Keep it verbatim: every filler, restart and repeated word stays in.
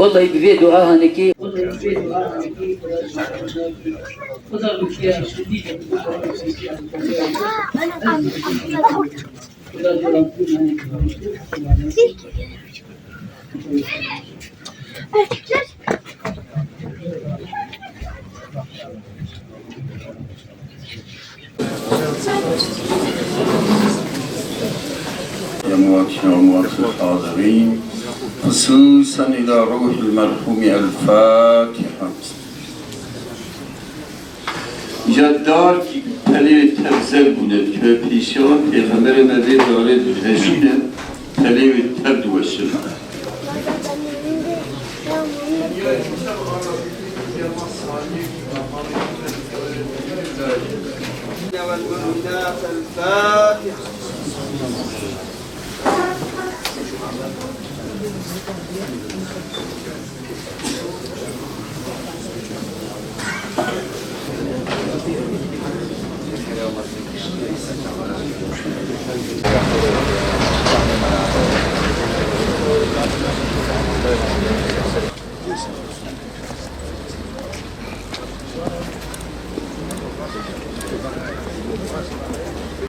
Vallahi bi vê dua hanekî. أمواتنا وأموات الحاضرين، خصوصا إلى روح المرحوم الفاتحة. Îca darkî pelê wê tev zer bûne, dikeve pêşiya wan, Pêxemberê me vê darê dihejîne, pelê wê tev diweşîne. والمؤمنات الفاتحة.